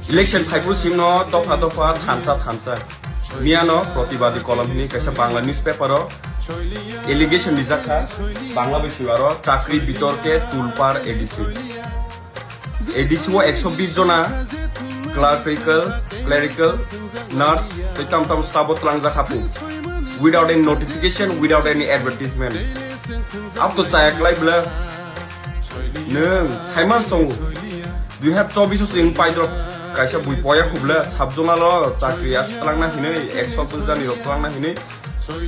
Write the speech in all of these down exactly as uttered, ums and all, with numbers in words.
Election phaiphuru simno dopha dopha thansa thansa miyano Pratibadi Kolom hini kaisa Bangla newspaper o allegation rijakha, Bangla bai siwaro chakri bitorke tulpar A D C. A D C o ekso bis jona clerical, clerical, nurse tei tam tam staff o tlangjak hapu without any notification, without any advertisement. Abo to chaya klai bwle. Nwng saimans tongo. Dui hazar chobbish o chwng paidrop kaisa bui poya khuble sub zonal o chakri as tlangna hinwi ekso bwsani rok tlangna hinwi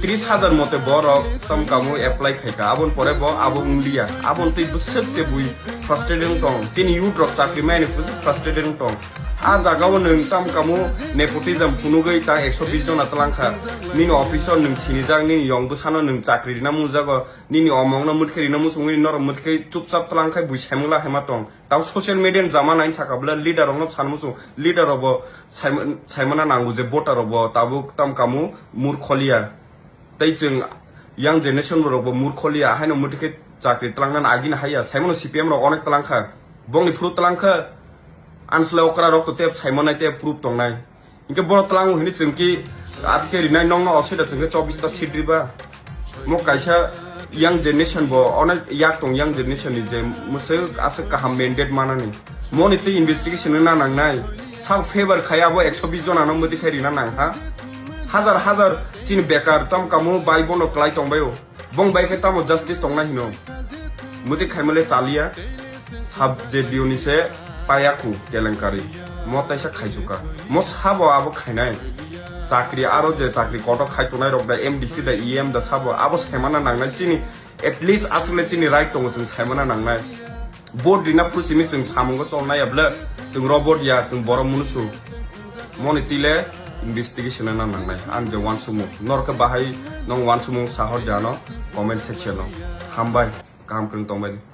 tris hazar mote borok tam kamu apply khaika. Abon pore bo abo wnglia. Abon tei bwswk se bui frustrated wng tong. Chini youth rok chakri mani bwswk frustrated wng tong. A jaga o nwng tam kamu nepotism phunugwi ta ekso bis jona tlangkha. Nini office o nwng sinijak, nini yong bwsano nwng chakri rina mujago. Nini omongno mwtkhe rina muchungwi norok mwtkhe chupchap tlang khai bui saimungla haima tong. Tamo social media ni jama nai saka bwle leader rokno san muchung. Leader rokbo saima-, saimana nango je voter rokbo tabuk tam kamu murkholia. Tei chwng young generation rokbo murkholia. Haino mwtkhe chakri tlangnani agini haiya. Saimano C P M rok onek tlangkha. Bongni phuru tlangkha. Ansle okra rok to tep saimanai tep proof tongnai. Hinkhe borok tlango hini chwng ki ati khe rinai nokno osida chwng khe chobbish ta seat riba. Mo kaisa young generation bo onek yak tong young generation ni je mwswk aswk kaham mandate manani. Moni tei investigation wngna nangnai. Sak favor khai abo ekso bis jona no mwtwi khai rina nang ha. Hazar hazar chini bekar tam kamu bai bono klai tongbaio. Bong bai khe tamo justice tongnai hino. Mwtwi khaimale chaliya. Sub J D O ni se payakhu kelenkari. Mo taisa khaijuka. Mo sabo abo khainai. Chakri aro je chakri kotor khai tongnai rok da M D C da E M da sabo abo saimana nangnai chini at least aswkle chini right tongo chwng saimana nangnai. Vote rina phuru simi chwng samungo cholnai ya bwle chwng robot ya chwng borok munusu. Moni tile investigation na nangnai. Ang je wansukmung. Norok khe bahai nong wansukmung sahor de ano comment section o. Hambai. Kaham kwrwng tongbai di.